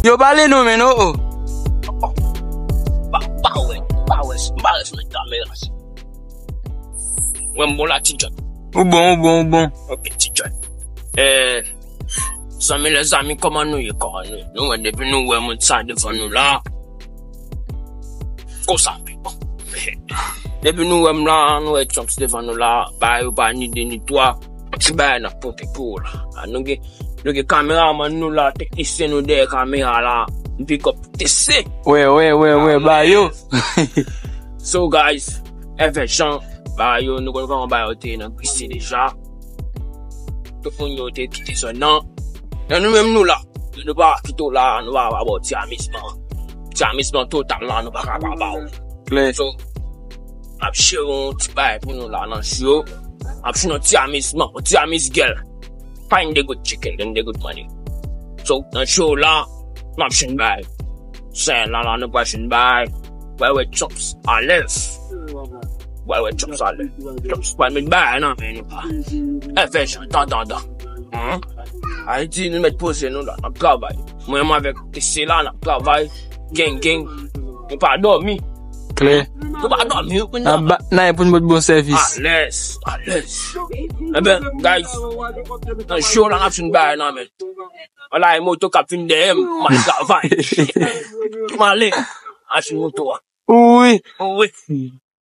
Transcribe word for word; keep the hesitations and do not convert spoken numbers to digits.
Yo pale non, men non, oh. Pa pa wè, pa wè, pa wè sou kamera. Wè m bon la, Ti John. Ou bon, ou bon, ou bon. Ok, Ti John. Eh, zanmi, lèzanmi, kòman nou ye, kòman nou ye? Nou wè, depi nou wè moun sa devan nou la, konsa, bon. Depi nou wè m la, nou wè Trumps devan nou la, ba yo pa ni de ni twa, ti bagay n ap pote pou ou la. Ah, nou gen, nou gen kameramann nou la, teknisyen nou dèyè kamera la, m pick up T C. Wè, wè, wè, wè, ba yo. So, guys, F F Jean, ba yo, nou konn kòman ba yo te nan Grisye deja. Tout moun yo te kite zòn nan. Nan nou menm nou la, nou pa kite w la, nou pa ba w ti amizman. Ti amizman total la, nou pa ka pa ba w. Klè. So, n ap share yon ti bagay pou nou la nan show. N ap share yon ti amizman, yon ti amizgèl. Pa yon degout chicken, yon degout money. So, nan show la, n ap share yon bagay. Sè la, la, nou pa share yon bagay. Wè, wè, Trumps alèz. Wè, wè, Trumps alèz. Trumps pa met bagay nan men nou pa. F F Jean, tan, tan, tan. Hein? Ayiti, nou met poze nou la, n ap travay. Mwen menm avèk T C la, n ap travay. Gang, gang. Nou pa dòmi. Klè. Nou pa dòmi, wi, N ap ba, n ap pou n bòt bon sèvis. Alèz, alèz. Eben, guys, nan show la, n ap share yon bagay nan men. Wala, e moto k ap vin dèyè m, m ap travay. M ale, achte moto a. Wi. Wi.